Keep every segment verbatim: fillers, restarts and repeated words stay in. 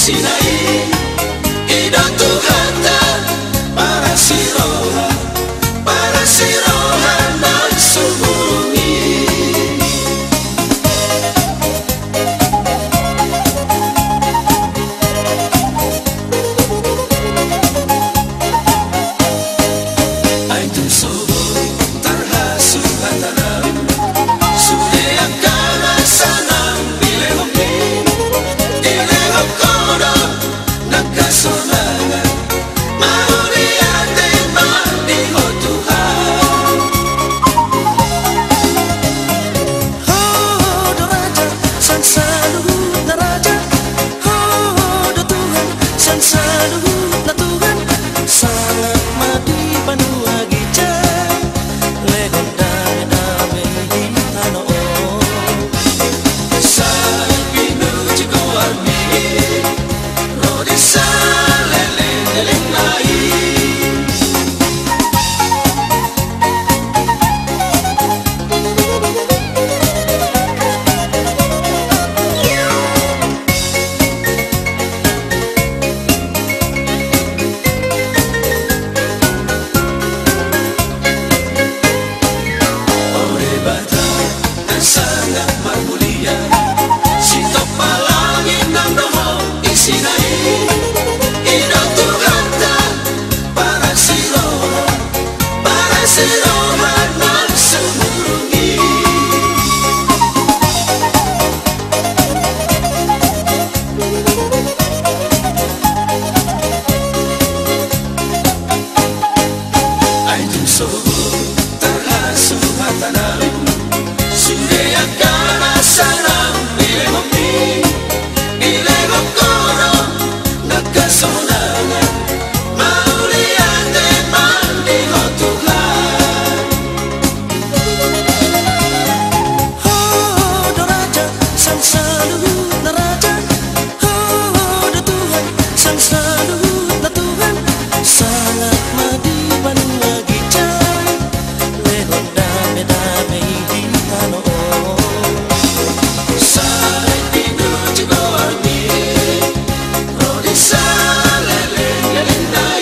I do Tuhanta, parasi roha, parasi roha na sumurung i. Ai tung so boi tarhasu hatanami, sude angka na sanang dilehon i, dilehon ho do nang hasonangan, mauliate ma di Ho Tuhan. Ho do raja sian saluhutna raja, Ho do Tuhan sian saluhutna Tuhan, sangap ma di banua ginjang, lehon dame-dame di tano on. Sai pinuji goarmi, ro di saleleng-lelengna i. O Debata na sangap marmulia, sitompa langit nang dohot isina i, i do Tuhanta, parasi roha, parasi roha na sumurung i. Ai tung so boi tarhasu hatanami, sude angka na sanang dilehon i, dilehon ho do nang hasonangan, mauliate ma di Ho Tuhan. Ho do raja sian saluhutna raja, Ho do Tuhan sian saluhutna Tuhan, sangap ma di banua ginjang, lehon dame-dame i di tano on. Sai pinuji goarmi, ro di saleleng-lelengna i.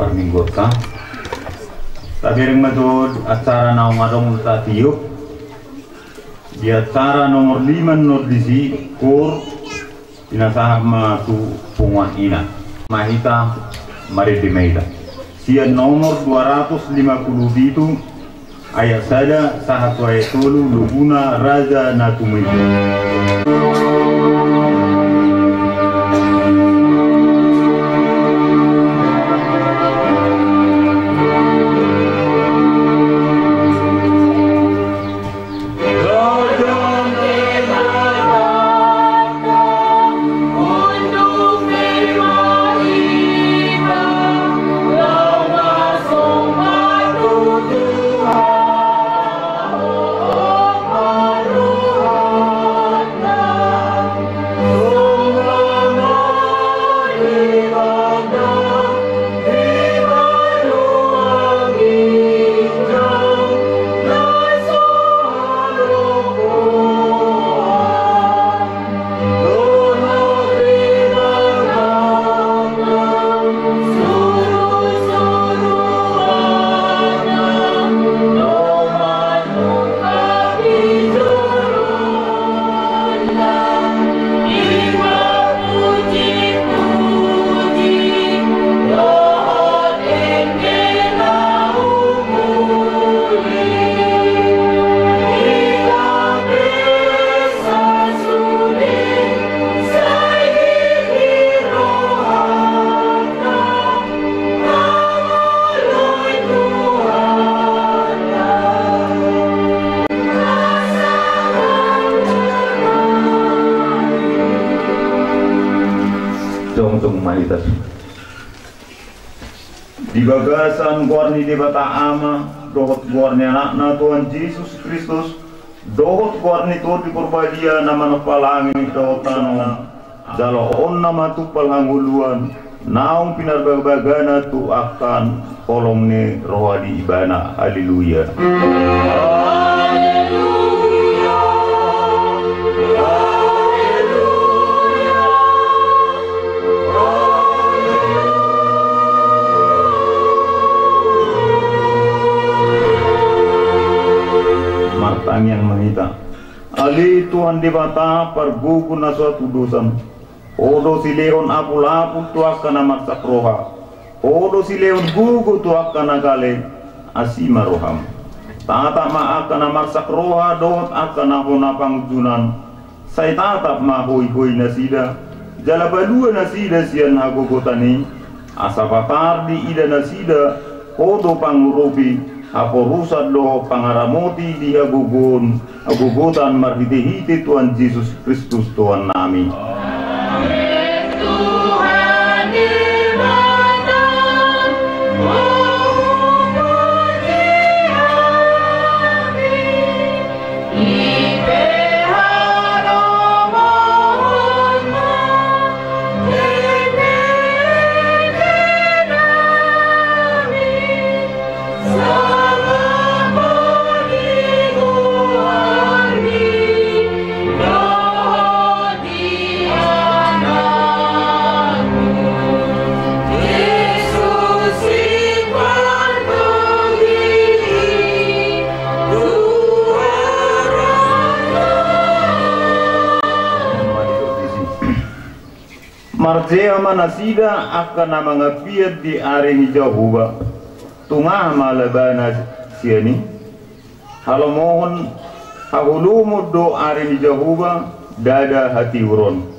Parmingguonta. Tabereng ma tu acara naung adong tatiop. Di acara nomor lima nol disi, kur, pinasahat ma tu punguan ina. Ma hita, marende ma hita. Sian nomor dua ratus lima puluh pitu, ayat sada sahat tu ayat tolu, luguna Raja na Tumenggung. Tung ma hita. Di bagasan goar ni Debata Ama, dohot goar ni Anakna Tuhan Jesus Kristus, dohot goar ni Tondi Parbadia na manompa langit dohot tano, jala on na matumpal hangoluan, naung pinarbagabagana tu angka holong ni roha di Ibana. Haleluya. Haleluya. Haleluya. Martangiang ma hita. Ale Tuhan Debata, pargogo na so hatudosan, Ho do silehon apulapul tu angka na marsak roha. Ho do silehon gogo tu angka na gale. Asi ma roham. Tatap ma angka na marsak roha dohot angka na hona pangunjunan. Sai tatap ma hoihoi nasida, jala palua nasida sian hagogotan i, asa patar diida nasida Ho do pangurupi haporusan dohot pangaramoti di hagogoon, hagogotan marhitehite Tuhan Jesus Kristus Tuhannami. Amen. Tuhan Debata, memuji Amin. Dipe halomoanMu, dipe nami. Marjea ma nasida angka na mangambiat di ari ni Jahowa. Tung aha ma labana sian i? Halomohon, haholomon do ari ni Jahowa, ndada hatiuron.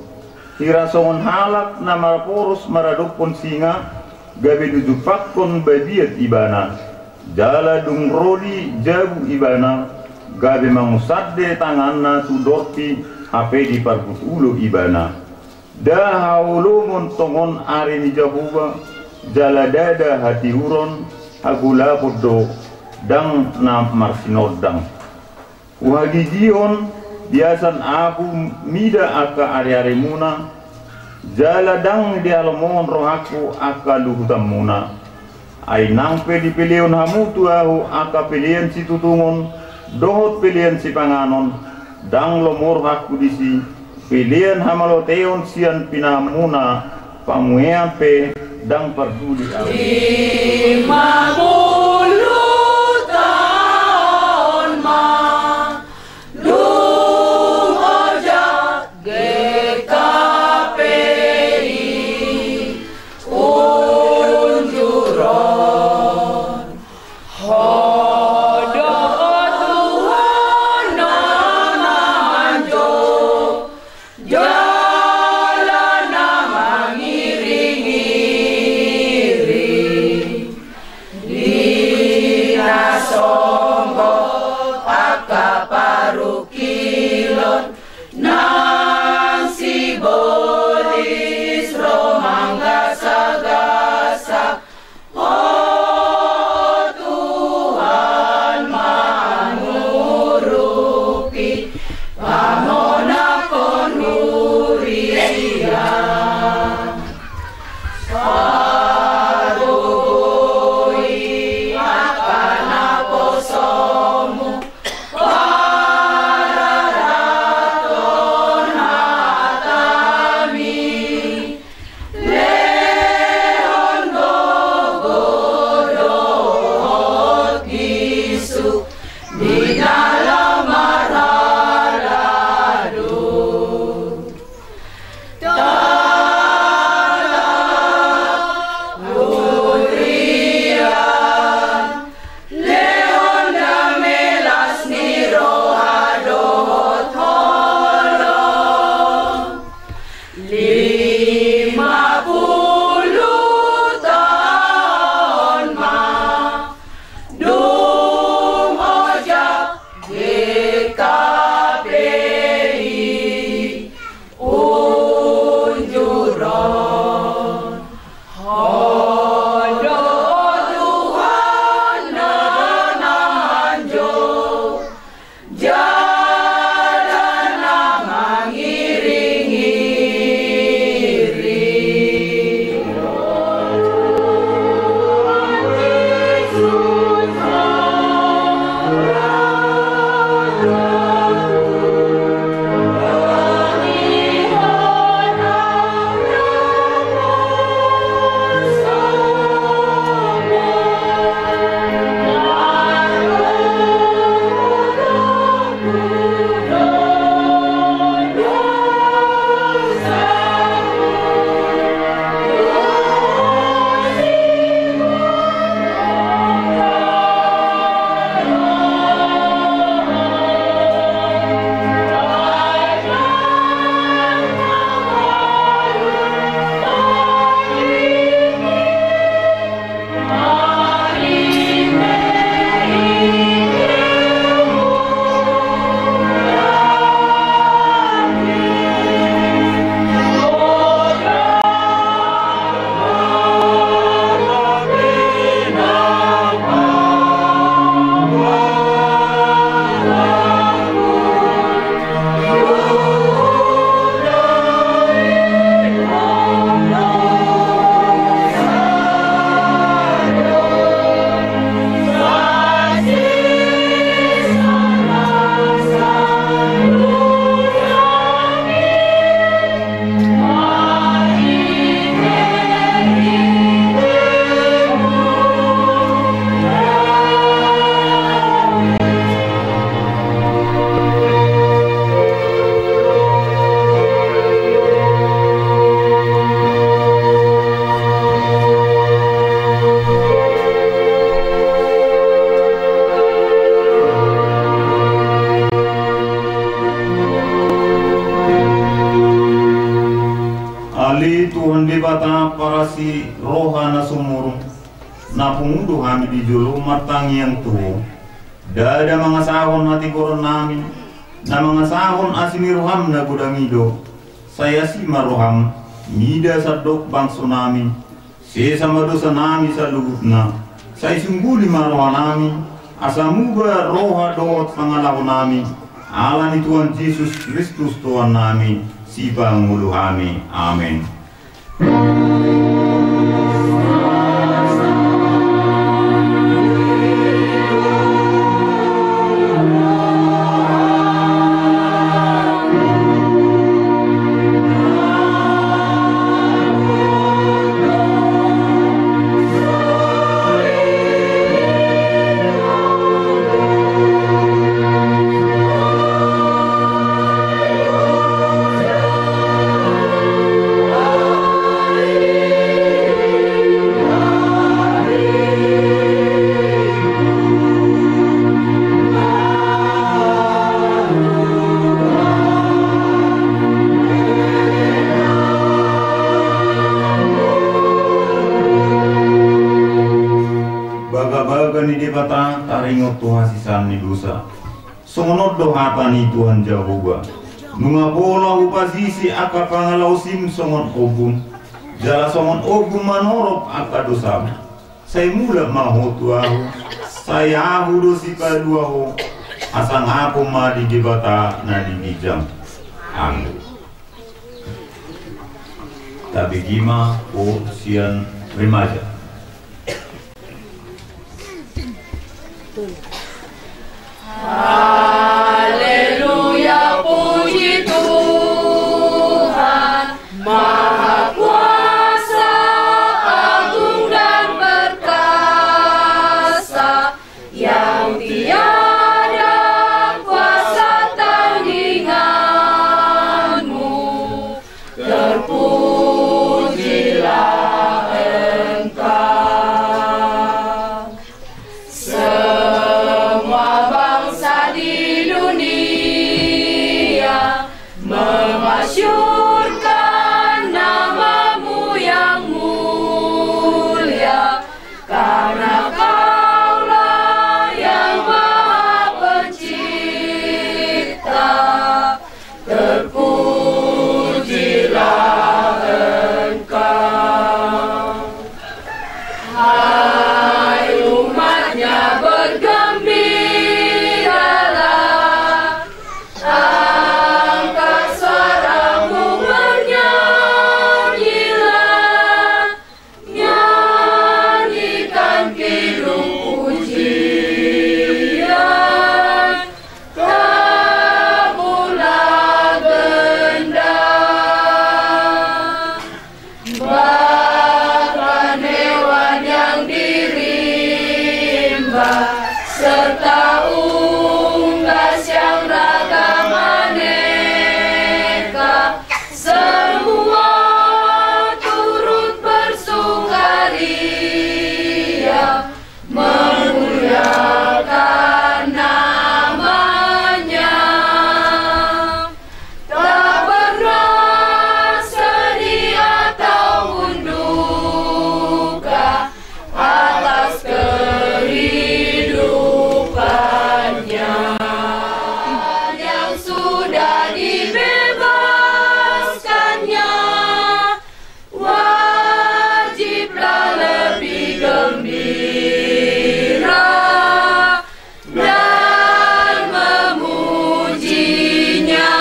Hira songon halak na marporos maradophon singa, gabe dijumpangkon babiat ibana. Jala dung ro di jabu ibana, gabe mangusande tanganna tu dorti, hape diparbutulo ibana. Nda haholomon tongon ari ni Jahowa, jala ndada hatiuron, hagolapon do, ndang na marsinondang. Huhagigihon, biasan ahu mida angka ariarimuna, jala ndang dihalomohon rohangku angka luhutanmuna. Ai nang pe dipelehon hamu tu ahu angka pelean situtungon dohot pelean sipanganon, ndang lomo rohangku disi, pelean hamaloteon sian pinahanmuna, pamuhean pe ndang parduli ahu. Lima puluh taon ma dung ojak G K P I unjuron. Ho do Tuhan na manjou, jala na mangiringiring. Di na songgop angka parungkilon, nang sibolis ro manggasagasa, Ho Tuhan mangurupi, pamonangkon huria. Pagogoi angka naposomu, pararathon hatami, lehon gogo dohot bisuk, di na laho marhaha Debata parasi roha na sumurung, na pungu do hami di jolo martangiang tu Ho. Ndada mangasahon hatigoron nami, na mangasahon asi ni roham na godang i do. Sai asi ma roham, mida sandok bangso nami, sesa ma dosa nami saluhutna, sai sungguli ma roha nami, asa muba roha dohot pangalaho nami, ala ni Tuhan Jesus Kristus Tuhan nami, sipangolu hami. Amen. Bagabaga ni Debata taringot tu hasesaan ni dosa. Songon on do hata ni Tuhan Jahowa: Nunga pola hupasisi angka pangalaosim songon ombun, jala songon ombun manorop angka dosam. Sai mulak ma ho tu Ahu, sai Ahu do sipalua ho, hasangapon ma di Debata na di ginjang. Amen. Tabege ma ho sian remaja. Haleluya, puji Tuhan, Maha Kuasa, agung dan perkasa, yang tiada kuasa tandinganmu. Terpujilah Engkau. Semua bangsa di dunia memasyurkan nama-Mu yang mulia, karena Kaulah yang Maha Pencipta. Terpujilah Engkau. Hai umat-Nya, bergembiralah, angkat suaramu, bernyanyilah, nyanyikan kidung pujian, tabuhlah gendang. Bahkan hewan yang dirimba serta unggas yang ragam aneka, semua turut bersukaria memuliakan nama-Nya. Tak pernah sedih ataupun duka atas kehidupannya yang sudah dibebaskannya, wajiblah lebih gembira dan memuji-Nya.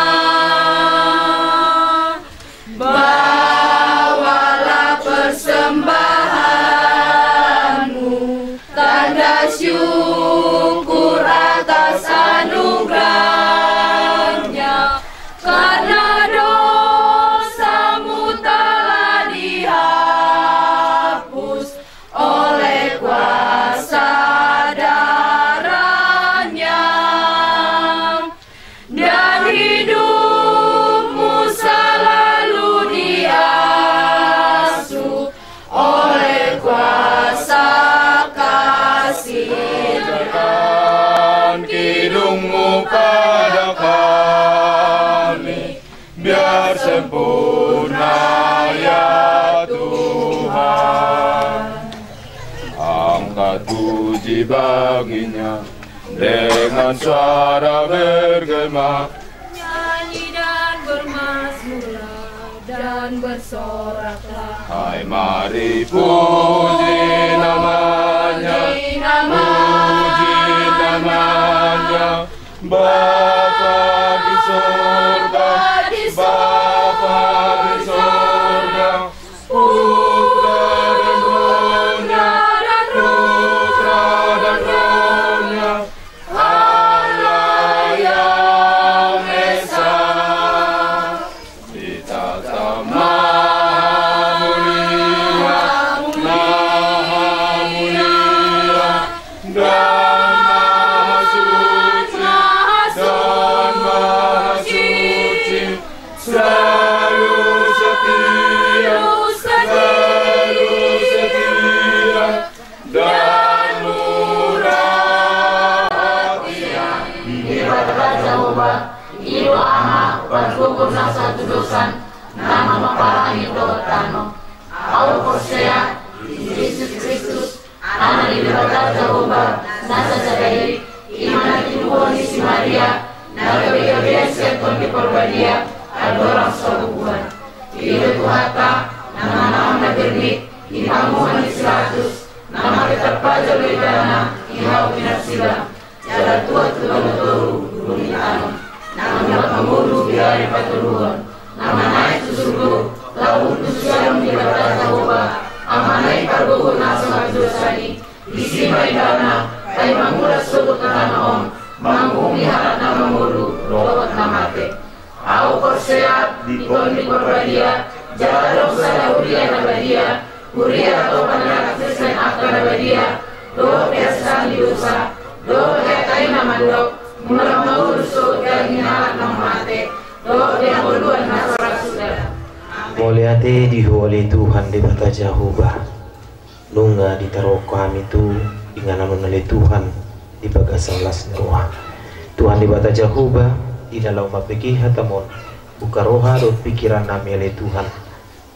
Bawalah persembahanmu, tanda syukur atas anugerah-Nya, karena dosamu telah dihapus oleh kuasa darah-Nya. Dan hidupmu selalu diasuh oleh kuasa kasih. Serahkan kidungmu pada kami, biar sempurna ia Baginya dengan suara bergema. Nyanyi dan bermazmurlah dan bersoraklah. Hai, mari puji namanya, puji namanya. Puji namanya. Bapa di sorga, Bapa di sorga. Putra dan Rohnya, Putra dan Rohnya, Allah yang Esa. Di takhta maha mulia, maha mulia, dan maha suci, dan maha suci. Selalu setia, selalu setia, dan murah hati. Di Debata Jahowa, i do Ama, pargogo na so hatudosan, na mamparani dohot tano. Ahu porsea di Jesus Kristus, Anak ni Debata Jahowa na sasada i, i ma na tinubuhon ni si Maria, na gabe-gabean sian Tondi Parbadia, andorang so bubuhan. I do Tuhanta, na manaon na bernit, di panguhuman ni si Pilatus, na marhite tarpajal do Ibana, di hau pinarsilang. Jala tuat tu tano toru, dung i tano. Na mangolu di ari patoluhon. Na manaek tu surgo, laho hundul tu siamun ni Debata Jahowa, Amana i pargogo na so hatudosan i. Disi ma Ibana, ai mangulas sogot tu tano on, manguhumi halak na mangolu, dohot na mate. Ahu porsea di Tondi Parbadia, jala adong sada huria na badia, huria na topa ni halak Kristen angka na badia, dohot peasesan ni dosa, dohot hata i na mandok, mula mangolu sogot daging ni halak na mate, dohot di hangoluan na so ra suda. Mauliate di Ho ale Tuhan Debata Jahowa. Nunga ditaruhon hami tu inganan-Mu ale Tuhan di bagasan las ni roha. Tuhan Debata Jahowa, di na laho mambege hata-Mu on, buka roha dohot pingkiran nami ale Tuhan.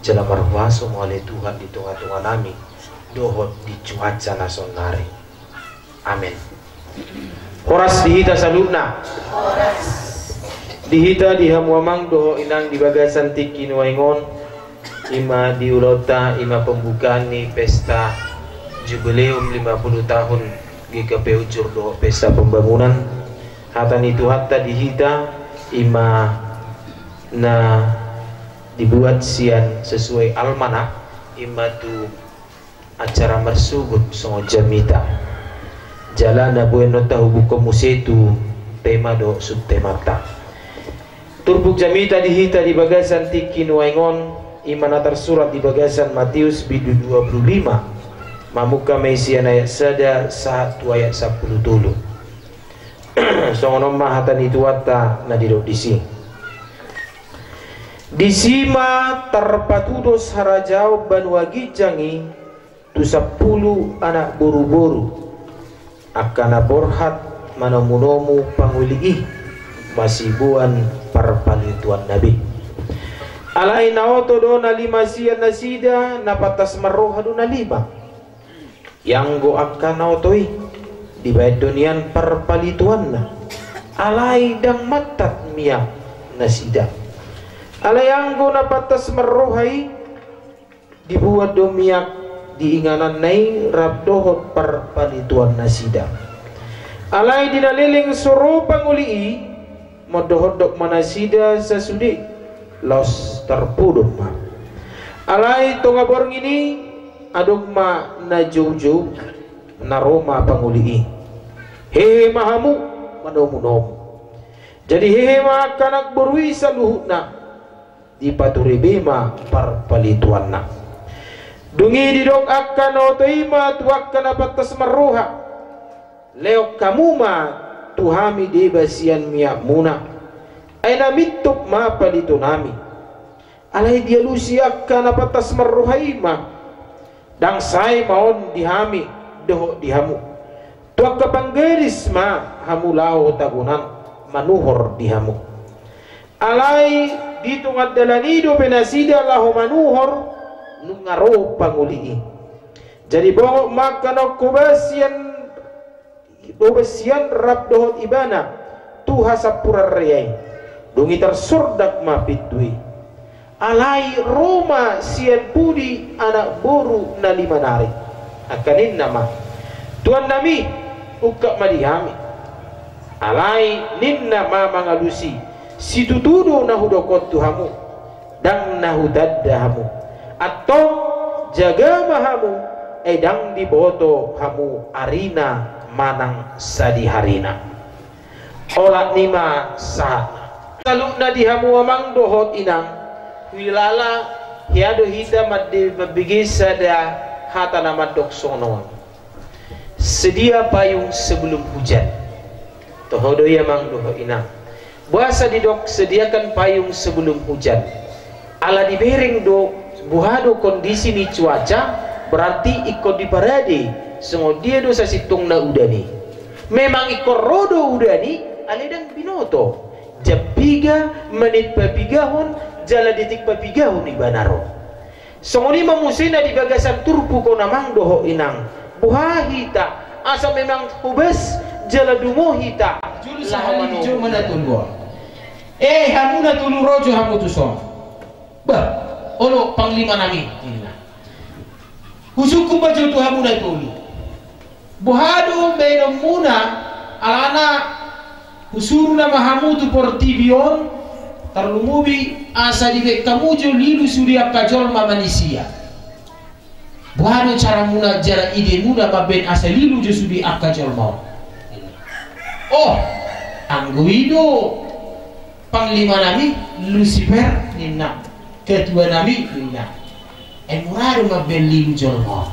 Jala marhuaso ma Ho ale Tuhan di tonga-tonga nami, dohot di cuaca na saonnari. Amen. Horas di hita saluhutna. Di hita, di hamu amang dohot inang, di bagasan tingki nuaeng on, i ma di ulaonta, i ma pembukaan ni pesta jubileum lima puluh tahun G K P Ujur dohot pesta pembangunan. Hata ni Tuhanta di hita, i ma na dibuat sian sesuai almanak, i ma tu acara marsogot songon jamita. Jala na boi annon tahubukhon muse tu tema dohot subtemanta. Turpuk jamita di hita di bagasan tingki nuaeng on, i ma na tarsurat di bagasan Mateus bindu dua puluh lima, mamungka ma i sian ayat sada sahat tu ayat sampulu tolu. Songon on ma hata ni Tuhanta na didok disi. Disi ma tarpatudos harajaon banua ginjang i tu sampulu anak boruboru, angka na borhat manomunomu pangoli i, masiboan parpalituanna be. Alai na oto do na lima sian nasida, na pantas marroha do na lima. Ianggo angka na oto i, dibaen do nian parpalituanna, alai ndang mantat miak nasida. Alai anggo na pantas marroha i, dibuat do miak di ingananna i rap dohot parpalituannasida. Alai di na leleng so ro pangoli i, mondokondok ma nasida sasude, laos tarpodom ma. Alai tonga borngin i, adong ma na joujou, na ro ma pangoli i. Hehe ma hamu manomunomu. Jadi hehe ma angka anak boru i saluhutna, dipature be ma parpalituanna. Dung i didok angka na oto i ma tu angka na pantas marroha: Lehon hamu ma tu hami deba sian miakmuna, ai na mintup ma palitonami. Alai dialusi angka na pantas marroha i ma: Ndang sae ma on di hami dohot di hamu. Tu angka panggadis ma hamu laho tagonan manuhor di hamu. Alai di tonga dalan i dope nasida laho manuhor, nunga ro pangoli i. Jadi bongot ma angka na hoba sian Dohot sian rap dohot ibana tu hasampuran rea i. Dung i tarsordak ma pintu i. Alai ro ma sian pudi anak boru na lima nari. Angka ninna ma, "Tuan nami, ungkap ma di hami." Alai ninna ma mangalusi, "Situtu do na hudok on tu hamu, ndang na hutanda hamu. Antong jaga ma hamu, ai ndang diboto hamu arina manang sadiharina." Olat ni ma sahat. Saluhutna di hamu amang dohot inang, huilala hea do hita mande mambege sada hata na mandok songon on. Sedia payung sebelum hujan. Toho do i amang dohot inang. Boasa didok sediakan payung sebelum hujan? Ala dibereng do, boha do kondisi ni cuaca, berarti ingkon diparade songon dia do sasintongna udan i. Memang ingkon ro do udan i, alai ndang binoto. Jam piga, menit papigahon, jala detik papigahon ibana ro. Songon i ma muse na di bagasan turpuk on amang dohot inang. Boha hita, asa memang hobas jala dumo hita. Julu sahali di joma na tolu on. Eh, hamu na tolu, ro jo hamu tuson. Bah, olo panglima nami, ninna. Husungkun ma jo tu hamu na tolu. Boha do baenonmuna, alana husuru nama hamu tu portibi on, tarlumobi asa dibaen hamu jo lilu sude angka jolma manisia. Boha do caramuna jala idemuna mambaen asa lilu jo sude angka jolma on? Oh, anggo i do panglima nami, Lusiper, ninna. Ketua nami, ninna. Ai mura do mambaen lilu jolma on.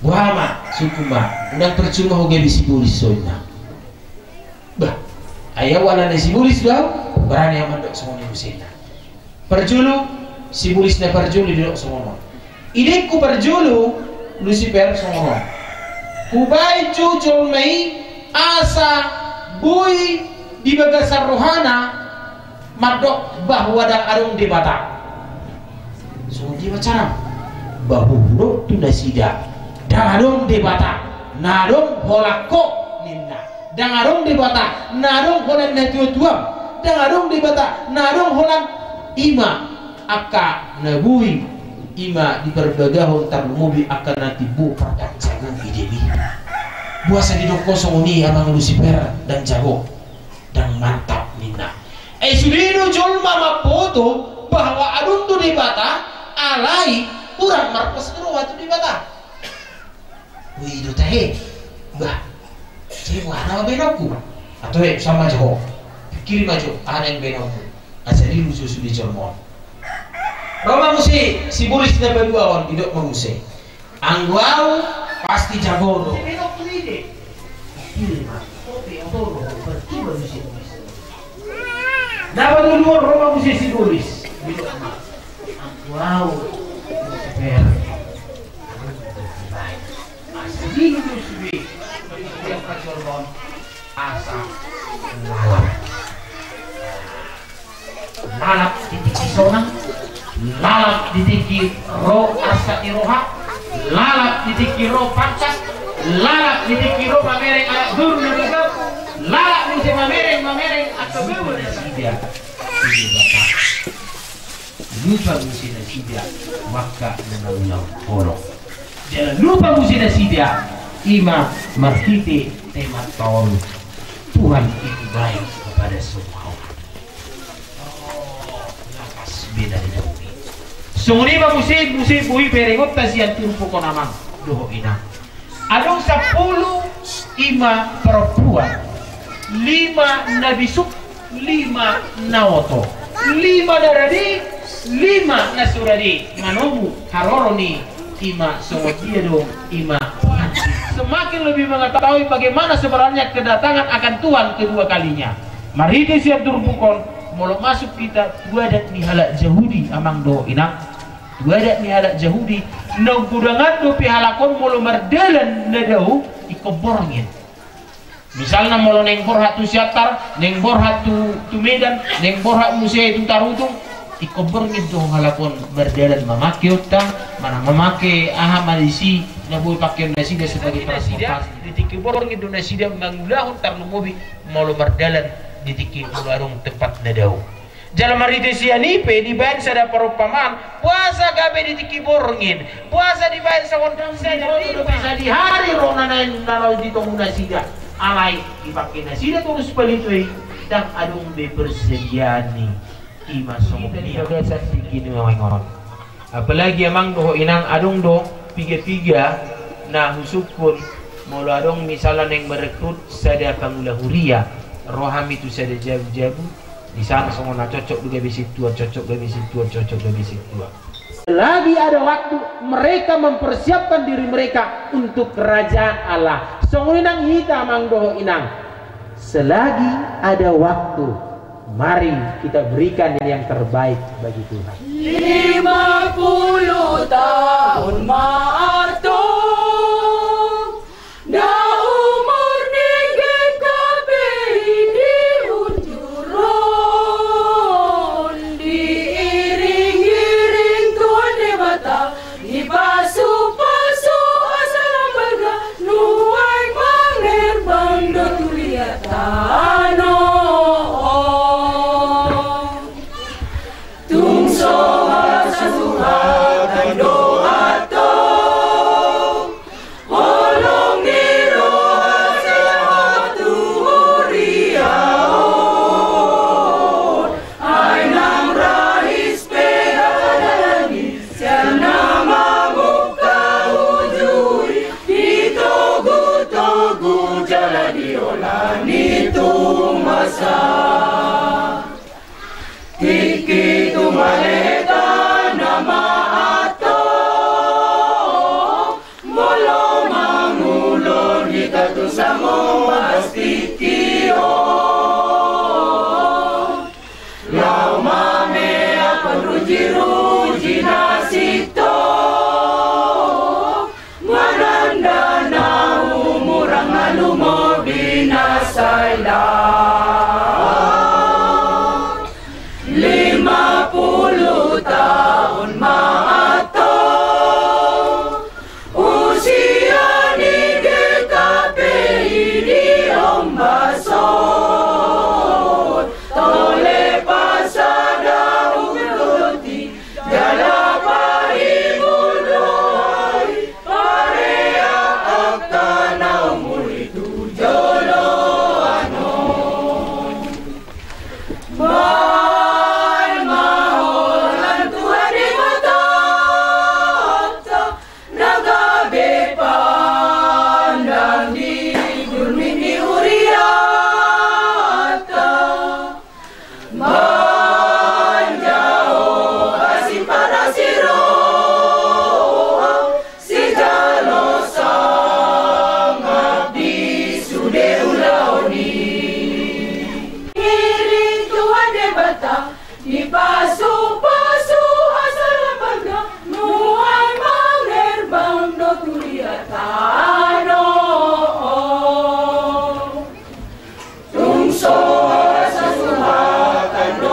Boha ma, sungkun ma, unang percuma ho gabe sibolis ho, ninna. Bah, ai au alana sibolis do au, barani au mandok songon i muse, ninna. Parjolo, sibolis na parjolo didok songon on. Idengku parjolo, Lusiper, songon on. Hubaen jo jolma i asa boi di bagasan rohana mandok bahwa ndang adong Debata. Songon dia ma caram? Bah, hudok tu nasida, ndang adong Debata na adong holan ho, ninna. Ndang adong Debata na adong holan natuatuam. Ndang adong Debata na adong holan, i ma angka na boi, i ma diparbagahon tarlumobi angka na timbo pardang jago i, demi. Boasa didok ho songon i amang Lusiper, ndang jago? Ndang mantap, ninna. Eh, sude do jolma mamboto bahwa adong do Debata, alai hurang marpos ni roha tu Debata. Ui do tahe. Bah, jadi boha nama baenonku? Atau eh, sama jo ho. Pikiri ma jo, aha na baenonku. Asa lilu jo sude jolma on. Ro ma muse sibolis na padua on, didok ma muse. Anggo au pasti jago do. Baenonku ide. Pikiri ma, ope, opo do, percuma do sibolis. Na patolu on, ro ma muse sibolis. Didok ma. Anggo au, Lusiper. Asa lilu do sude. Asa lalap. Lalap di tingki sonang, lalap di tingki ro arsak ni roha, lalap di tingki ro pangkat, lalap di tingki ro mamereng anak boru na dua, lalap muse mamereng, mamereng angka boru na dua. Lupa muse nasida, maka na naulahon holong. Jala lupa muse nasida, i ma marhite tema taon. Tuhan itu baik kepada semua orang. Oh, na pas beda di dalam ini. Songon i ma muse, muse boi berengonta sian turpuk on amang dohot inang. Adong sampulu i ma perempuan, lima na bisuk, lima na oto, lima na rade, lima na so rade, manomu haroro ni i ma songon dia do i ma. Semakin lebih mengetahui bagaimana sebenarnya kedatangan akan Tuhan kedua kalinya. Marhite sian turpuk on, molo masuk hita tu adat ni halak Jahudi, amang dohot inang. Tu adat ni halak Jahudi, na godang dope halak on molo mardalan na dao, ingkon borngin. Misalna molo naeng borhat tu Siantar, naeng borhat tu, tu Medan, naeng borhat muse tu Tarutung, ingkon borngin do halak on mardalan mamake onta, manang mamake aha ma disi, Na boi pakeon nasida sebagai transportasi. Di tingki borngin do nasida mangulahon tarlumobi molo mardalan di tingki molo adong tempat na dao. Jala marhite sian i pe dibaen sada parompamaan, boasa gabe di tingki borngin, boasa dibaen songon sada. Bisa di hari ro na naeng na laho ditogihon nasida. Alai dipake nasida torus palitu i, ndang adong be persediaan i. Ima songon i. Apalagi amang dohot inang, adong do piga-piga na husungkun, molo adong misalna naeng merekrut sada pangula huria, ro hami tu sada jabu-jabu, di sana songon na cocok do gabe sintua, cocok gabe sintua, cocok gabe sintua. Selagi ada waktu, mereka mempersiapkan diri mereka untuk kerajaan Allah. Songon i nang hita amang dohot inang. Selagi ada waktu, mari kita berikan yang terbaik bagi Tuhan. Lima puluh tahun ma antong, na umur ni GKPI di unjuron, diiring-iring Tuhan Debata, dipasupasu asa lam balga, nuaeng mangherbang do tu huria tano on. Tung so hasuhatan do antong, holong ni roha sehat tu huria on. Ai nang rahis pe dalan i, sian na mamungka uju i, ditogu-togu jala diolani tumasa. Tingki tumaletan nama antong, molo mangulon hita tu samombas tingki on. Laho mameaphon ruji-ruji na sintong, mananda na humurang na lumobi na sai lam. Lima puluh tahun ma antong, usia ni GKPI di ombas on, tole pasada ungkoti, jala paimul do hami, pareak angka na umuli tu joloan on. Baen ma holan Tuhan Debata, na gabe pandang di dulmi ni huriata. Baen Jahowa siparasi roha, sijalo sangap di sude ulaon i. Iring Tuhan Debata, dipasupasu asa lam balga, nuaeng mangherbang do tu huria tano on. Tung so hasuhatan do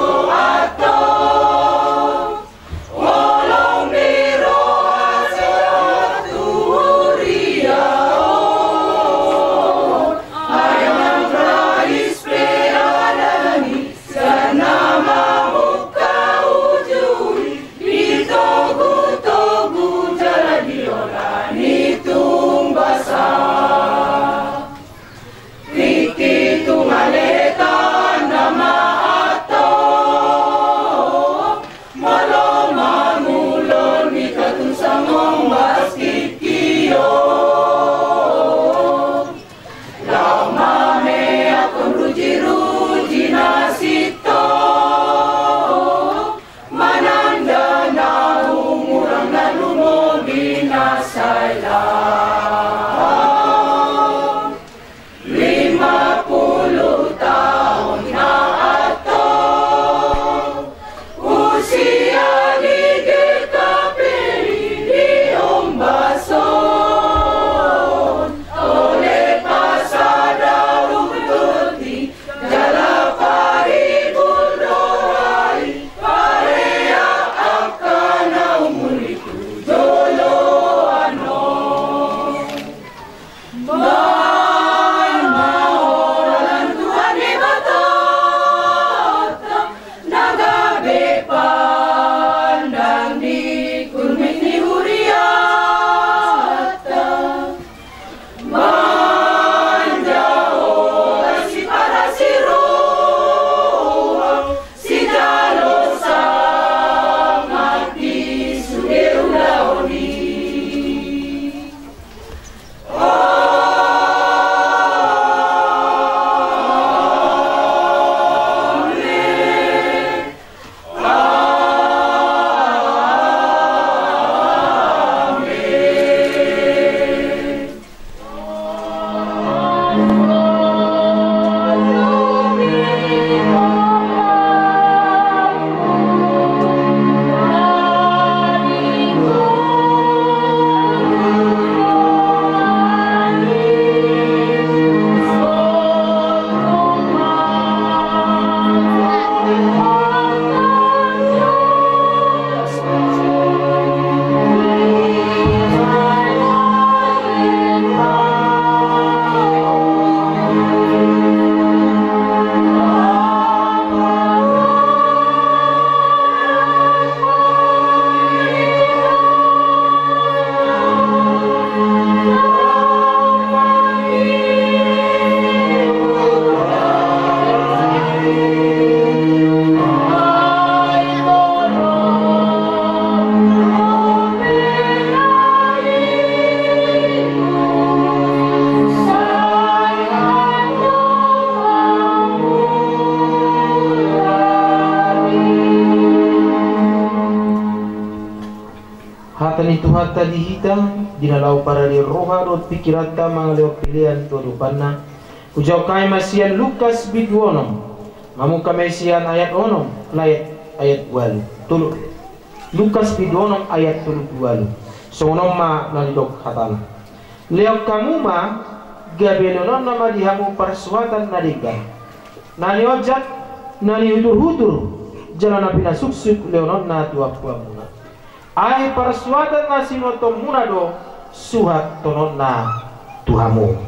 Ni Tuhanta di hita, di na laho parade roha dohot pingkiranta mangalehon pelean tu adopanna. Hujawab hami ma sian Lukas bindu onom. Mamungka ma i sian ayat onom, laho ayat, ayat ualu. Tolu. Lukas bindu onom ayat tolu pulu ualu. Songon on ma na nidok hatana. Lehon hamu ma gabe lehononna ma di hamu parsuhatan na denggan, na niojak, na nihuturhutur, jala na pinasuksuk lehononna tu ampuanmuna. Ai parsuhatan na sinuhatonmuna do suhatononna tu hamu.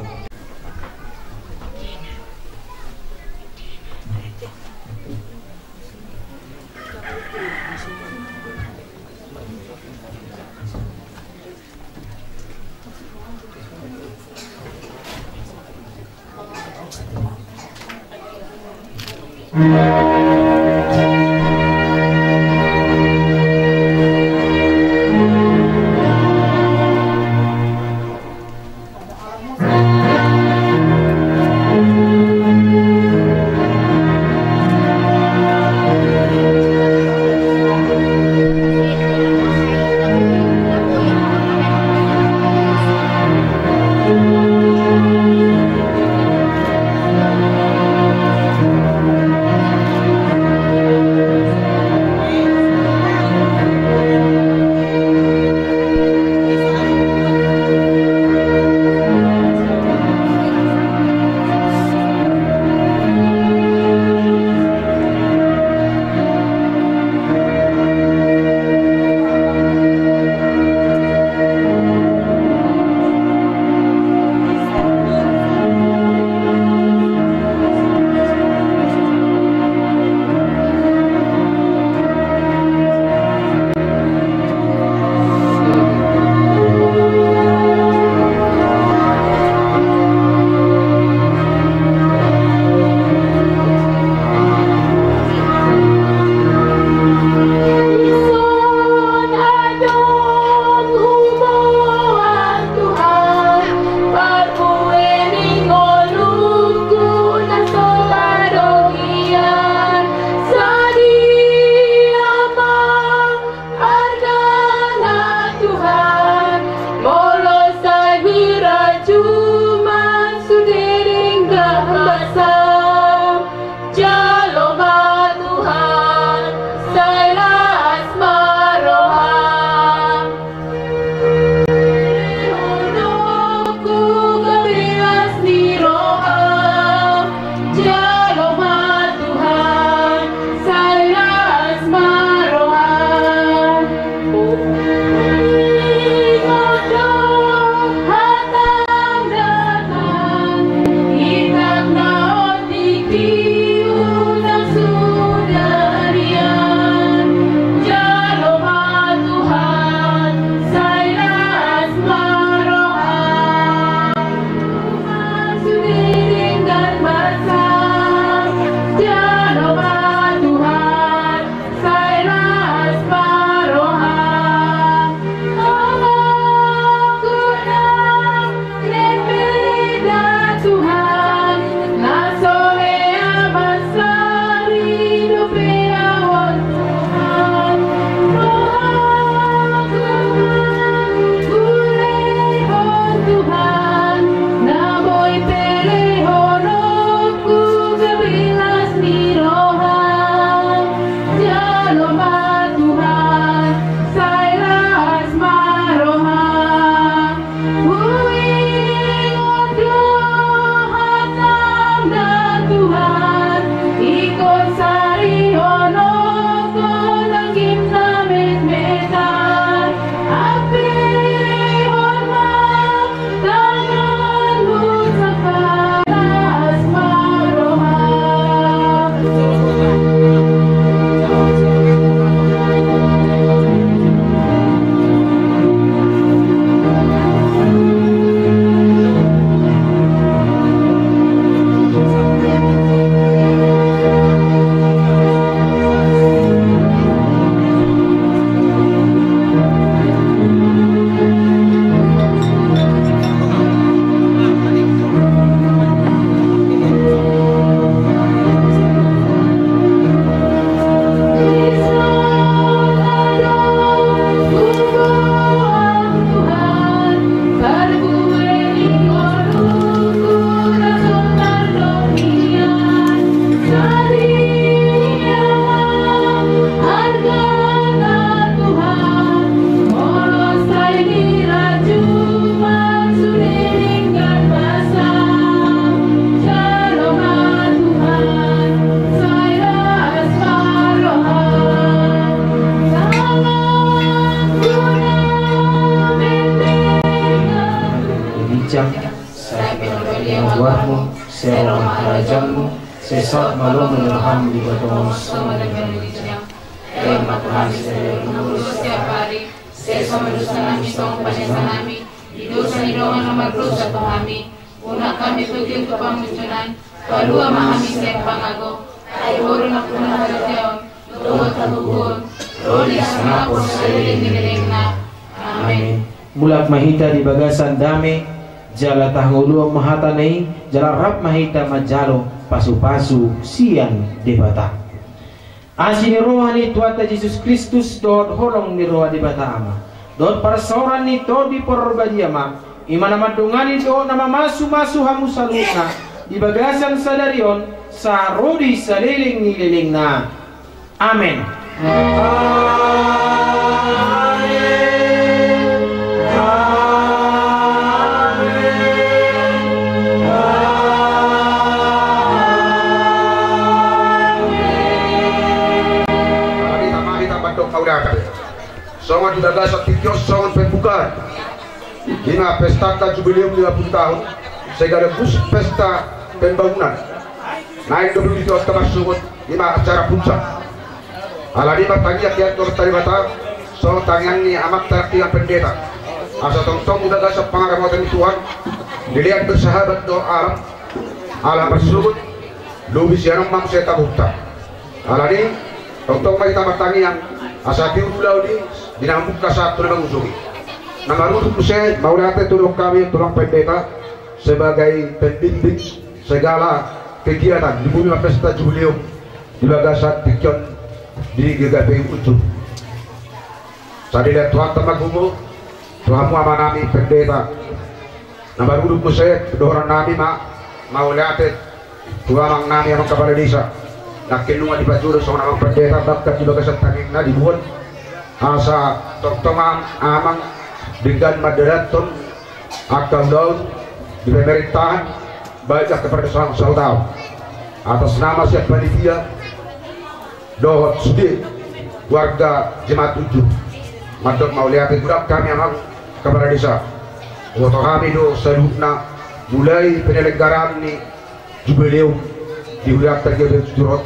Sesa ma lomo ni roham di batos. Sama dengan di dunia. Air mata nami setiap hari. Sesa ma dosa nami songon panesanami di dosa ni dongan na mardosa tu hami. Unang hami togihon tu pangunjunan. Palua ma hami sian pangago. Ai boru na puna harajaon. Dohot hagogoon. Ro di hasangapon saleleng ni lelengna. Amen. Mulak ma hita di bagasan dame, jala tahangoluhon ma hata na i, jala rap ma hita manjalo pasupasu sian Debata. Asi ni roha ni Tuhanta Jesus Kristus dohot holong ni roha Debata Ama dohot parsaoran ni Tondi Porbadia ma, i ma na mandongani dohot na mamasumasu hamu saluhutna di bagasan sadari on, sahat ro di saleleng ni lelengna. Amen. Songon di bagasan tingki on songon pembukaan. I ma pestanta jubileum lima puluh tahun, sekaligus pesta pembangunan. Naeng do di tingki on tamasuk i ma acara puncak. Alani martangiang di Tuhanta Debata, songon tangiang ni amanta nangkiningan pendeta. Asa tongtong di bagasan pangaramotan ni Tuhan, dilean bersahabat dohot alam, ala marsogot, lobi sian on ma muse tabuhta. Alani, tongtong ma hita martangiang, asa tiur ulaon i, di na mamungka sahat tu na mangujungi. Na marudut muse, mauliate tudohon hami, tulang pendeta, sebagai pembimbing segala kegiatan di bumi ma pesta jubileum di bagasan tingki on di G K P I Unjur. Sai dilean Tuhanta ma gumu, tu hamu amanami pendeta. Na marudut muse, dohonon nami ma, mauliate, tu amang nami, amang kapala desa. Nangkin nunga dipajolo songon amang pendeta, bahkan di bagasan tangiangna dibuat. Asa tongtong am-, amang, denggan mandalankon, angka ulaon, di pemerintahan, baik angka pardosa saut au. Atas nama sian panitia, dohot sude warga jemaat Unjur. Mandok mauliate godang hami amang kapala desa. Huboto hami do saluhutna mulai penyelenggaraan ni jubileum di hurianta di Unjur on.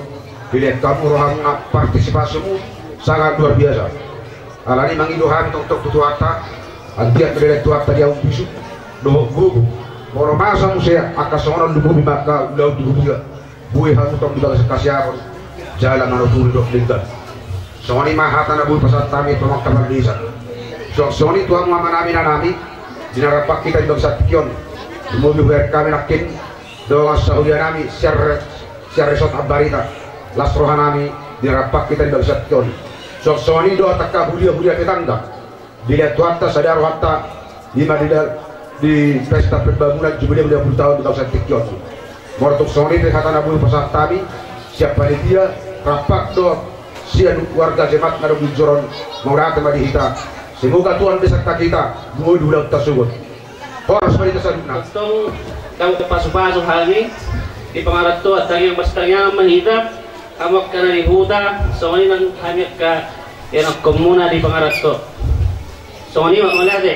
Dilean hamu rohamuna, partisipasimu sangat luar biasa. Alani mangido hami tongtong tu Tuhanta, anggiat dilean Tuhanta di amun bisuk dohot gogo. Molo masa muse angka songon on, lumobi ma angka ulaon di huria. Boi hamu tong di bagasan hasiangan jala manuturi dohot denggan. Songon i ma hata na boi pasahat hami tu amang kapala desa. Songon i tu hamu amanami, inanami, di na rap hita di bagasan tingki on. Lumobi hubahen hami nangkin dongan sahuria nami sian re-, sian Resort Ambarita. Las rohanami di na rap hita di bagasan tingki on. Songon i dohot angka huria-huria tetangga. Dilean Tuhanta sada rohanta, i ma di da-, di pesta pembangunan jubileum lima puluh tahun di bagasan tingki on. Molo tung songon i pe hata na boi pasahat hami sian panitia, rap dohot sian warga jemaat na adong di Unjur on, mauliate ma di hita. Semoga Tuhan mesakkan hita, boi di ulaonta sogot. Horas ma di hita saluhutna. Tong, tong pasu-pasu hami di pangarantoan, tangiang marsitangiangan ma hita. Hamu angka na di huta, songon i nang hami angka ianakhonmuna di pangaranto. Songon i ma, mauliate.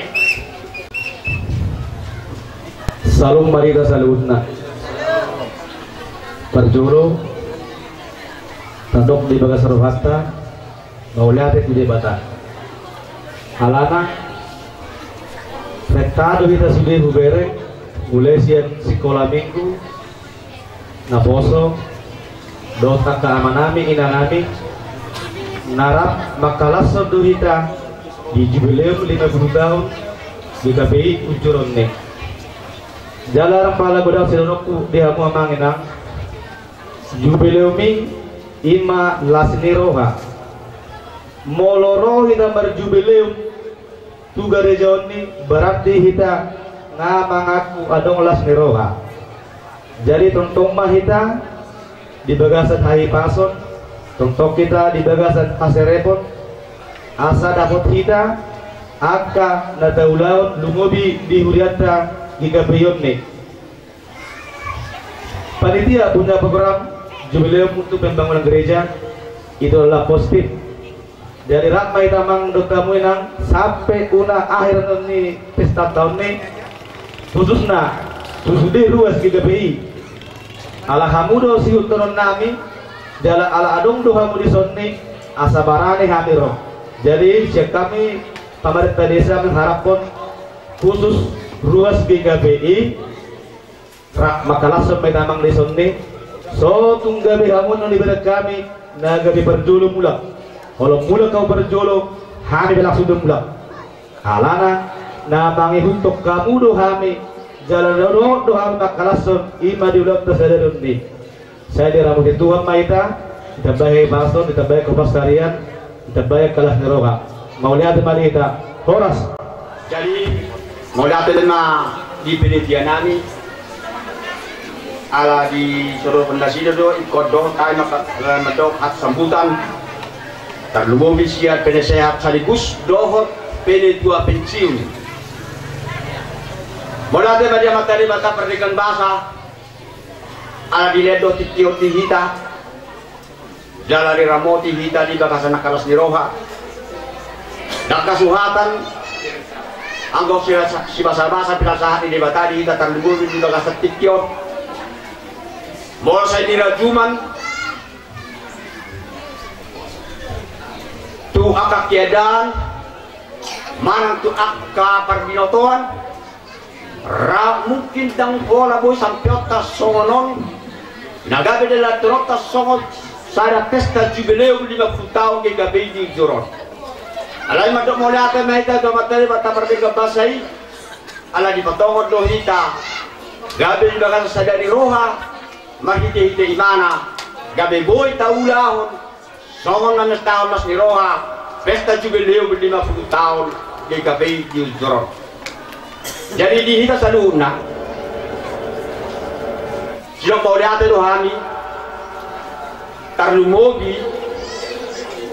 Salam ma di hita saluhutna. Parjolo, tandok di bagasan rohanta, mauliate tu Debata. Alana, renta do hita sude hubereng, mulai sian sikola minggu, naposo, dohot angka amanami, inanami, na rap mangkalashon do hita di jubileum lima puluh tahun di G K P I Unjur on ni. Jala rap pala godang sidohononku di hamu amang inang, jubileum i i ma las ni roha. Molo ro hita marjubileum tu gareja on ni, berarti hita nga mangaku adong las ni roha. Jadi tongtong ma hita di bagasan hahipason, tongtong hita di bagasan haserepon, asa dapot hita angka na taulahon lumobi di hurianta di G K P I on ni. Panitia punya program jubileum untuk pembangunan gereja itu adalah positif. Jadi rap ma hita amang dohot hamu inang sampe unang akhir ni pesta on ni, khususna tu sude ruas G K P I. Ala hamu do sihuthononnami, jala ala adong do hamu dison ni, asa barani hami ro. Jadi sian hami pamarenta desa mangharaphon khusus ruas G K P I, rap mangkalashon ma hita amang dison ni. So tung gabe hamu annon di badan hami, na gabe parjolo mulak. Olo mulak hamu parjolo, hami pe langsung do mulak. Alana na mangihuthon hamu do hami, jala na dohot do hami mangkalashon, i ma di ulaonta sadari on i. Sai diramoti Tuhan ma hita, ditambai hepaston, ditambai haparsarian, ditambai las ni roha. Mauliate ma di hita. Horas. Jadi mauliate ma di panitia nami. Ala di soro pondasida do ingkon dohot hami mandok hata sambutan. Tarlumobi sian penasehat sekaligus dohot panitia pensiun. Mauliate ma di Amanta Debata pardenggan basa. Ala dilehon do tingki on di hita. Jala diramoti hita di bagasan angka las ni roha. Dang hasuhatan, anggo si, sibasabasa pinasahat ni Debata di hita tarlumobi di bagasan tingki on. Molo sai dirajuman tu angka keadaan manang tu angka parbinotoan, ra mungkin dang pola boi sampeonta songon on. Na gabe dilehonta songon sada pesta jubileum lima puluh taon G K P I di Ujur on. Alai mandok mauliate ma hita tu Amanta Debata pardenggan basa i. Ala dipatongon do hita gabe di bagasan sada ni roha, marhitehite ibana gabe boi taulahon songon na mestahon las ni roha pesta jubileum lima puluh taon G K P I di Ujur on. Jadi di hita saluhutna, sidok mauliate do hami, tarlumobi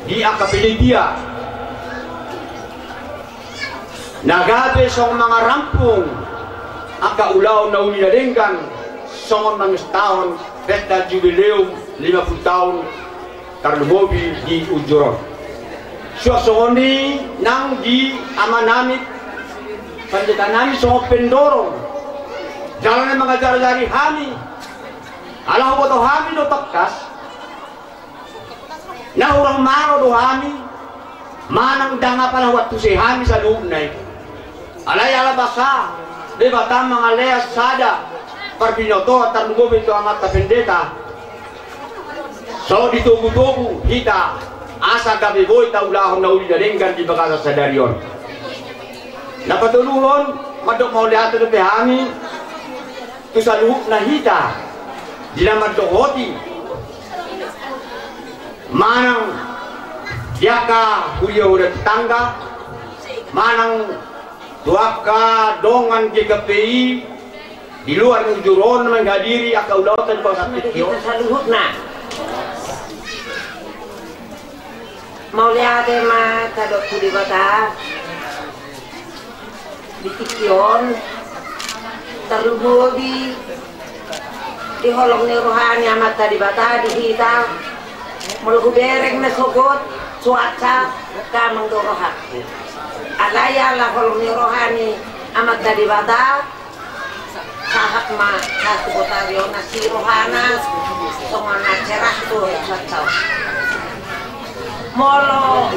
di angka panitia na gabe songon mangarampung angka ulaon na uli na denggan songon na mestahon pesta jubileum lima puluh taon tarlumobi di Ujur on. Suang songon i nang di amanami, pandetanami songon pendorong jala na mangajarajari hami. Ala huboto hami do tangkas na hurang maro do hami manang dang apala huantusi hami saluhutna i. Alai ala basa Debata mangalehon sada parbinotoan tarlumobi tu amanta pendeta. So ditogutogu hita asa gabe boi taulahon na uli na denggan di bagasan sadari on. Na patoluhon, mandok mauliate dope hami tu saluhutna hita di na mandohoti manang di angka hulahula tetangga manang tu angka dongan G K P I di luar ni Ujur on na menghadiri angka ulaonta di bagasan tingki on. Saluhutna. Mauliate ma tadok tu Debata di tingki on, tarlumobi di holong ni roha ni Amanta Debata di hita. Molo hubereng na sogot cuaca, gamang do rohangku. Alai ala holong ni roha ni Amanta Debata, sahat ma satu botari on asi rohana songon na cerah tu cuaca on. Molo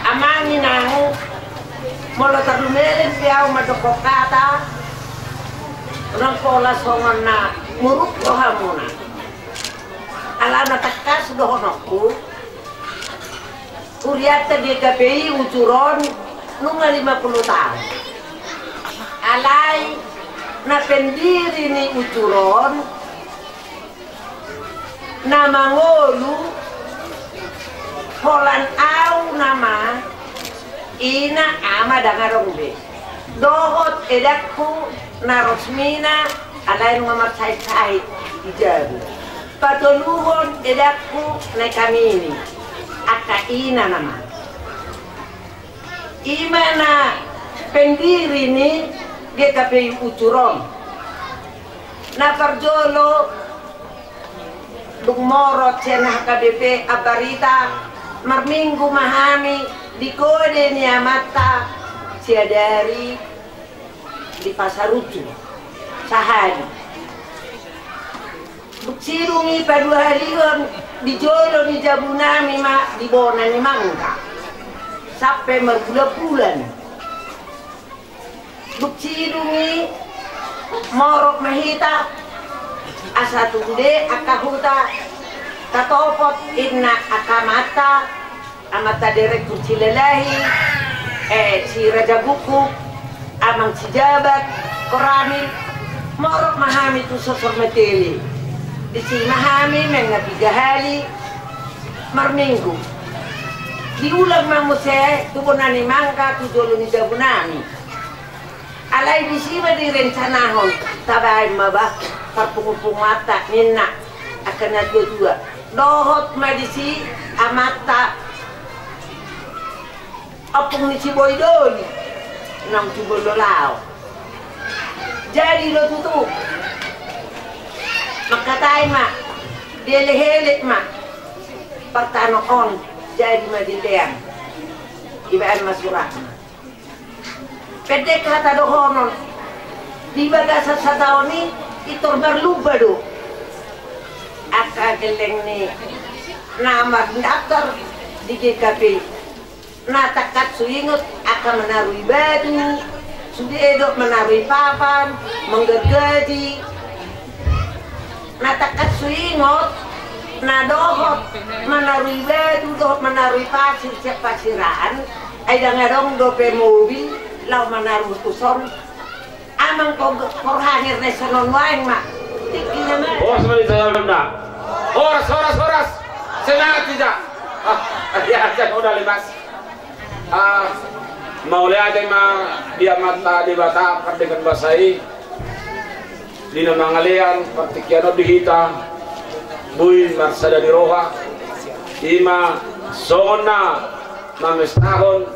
amang inang, molo tarlumobi pe au mandok hata, unang pola songon na muruk rohamuna. Ala na tangkas dohononku, hurianta di G K P I Ujur on nunga lima puluh taon. Alai na pendiri ni Ujur on na mangolu holan au nama, ina, ama dang adong be. Dohot edangku na resmina, alai nunga marsahit-sahit di jabu. Patoluhon edangku na i hami ni angka ina nama. I ma na pendiri ni G K P I Ujur on. Na parjolo, dung morot sian H K B P ambarita, marminggu ma hami di gode ni amanta Siadari di Pasar Ucum sahali. Dung sidung i paduahalihon di jolo ni jabu nami ma di bona ni Mangga. Sampe marbulan-bulan. Dung sidung i morot ma hita, asa tude angka huta, tatopot inna angka amanta, amanta direktur Silalahi, eh, si Raja Gukguk, amang si Jabat, Koramil, morot ma hami tu Sosor Matele. Disi ma hami mangan piga hali marminggu. Diulang ma muse tu bona ni Mangga tu jolo ni jabu nami. Alai disi ma direncanahon, tabaen ma bah parpungupunguanta ninna angka na tua-tua. Dohot ma disi amanta ompung ni si Boi Doli, naung tu Boldo Lao. Jadi do tutu mangkatai ma, dielek-elek ma partano on, jadi ma dilean, dibaen ma suratna. Pendek hata dohonon, di bagasan sataon i, pintor marlumba do angka gelleng ni na mandaftar di G K P. Na tangkas huingot angka manarui batu, sude do manarui papan, manggargaji. Na tangkas huingot na dohot manarui batu dohot manarui pasir sian pasiraan, ai ndang adong dope mobil laho manaruhon tuson. Amang Por-, Porhangir na i sonon nuaeng ma. Tingki nama. Horas ma di jalanna. Horas, horas, horas. Semangat hita. Ah, ya, ya, udah lemas. Ah, mauliate ma di Amanta Debata pardenggan basa i, di na mangalean partingkian on di hita, boi marsada ni roha, i ma songon na mamestahon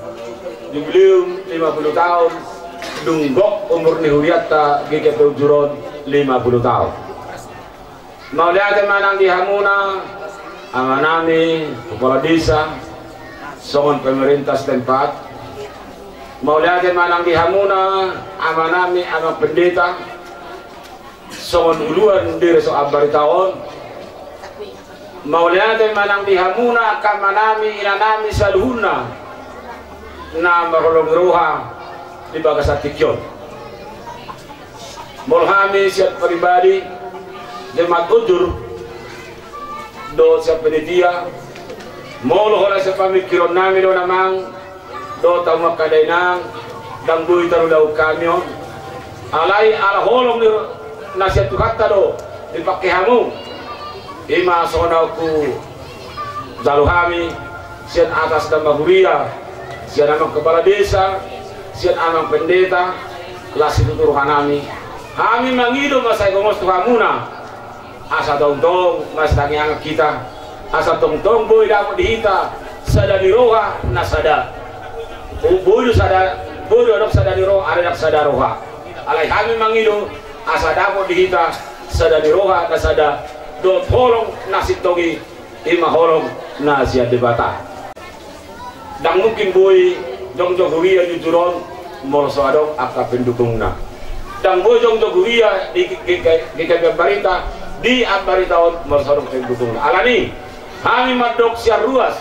jubileum lima puluh taon, dung gok umur ni hurianta G K P Ujur on lima puluh taon. Mauliate ma nang di hamuna, amanami, kepala desa, songon pemerintah setempat. Mauliate ma nang di hamuna, amanami, amang pendeta, songon uluan di resort ambarita on. Mauliate ma nang di hamuna, angka amanami, inanami, saluhutna na marholong ni roha di bagasan tingki on. Molo hami sian pribadi, jemaat Ujur, dohot sian panitia, molo holan sian pamingkiron nami do na amang, dohot hamu angka dainang, ndang boi tarulaon hami on. Alai ala holong ni na sian Tuhanta do dipangke hamu. I ma songon na hujalo hami, sian atas na marhuria, sian amang kepala desa, sian amang pendeta, las situtu roha nami. Hami mangido ma sai gomos tu hamuna, asa tongtong marsitangiangan hita, asa tongtong boi dapot di hita sada ni roha na sada. Boi do sada, boi do adong sada ni roha, adong sada roha. Alai hami mangido asa dapot di hita sada ni roha na sada, dohot holong na sintong i, i ma holong na sian Debata. Ndang mungkin boi jongjong huria di Ujur on molo so adong angka pendukungna. Ndang boi jongjong huria di G K P Ambarita, di Ambarita on molo so adong pendukungna. Alani i, hami mandok sian ruas,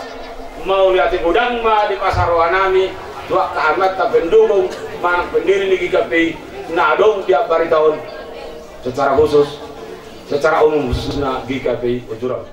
mauliate godang ma di pasa roha nami tu angka amanta pendukung manang pendiri ni G K P na adong di Ambarita on, secara khusus, secara umum khususna G K P Ujur on.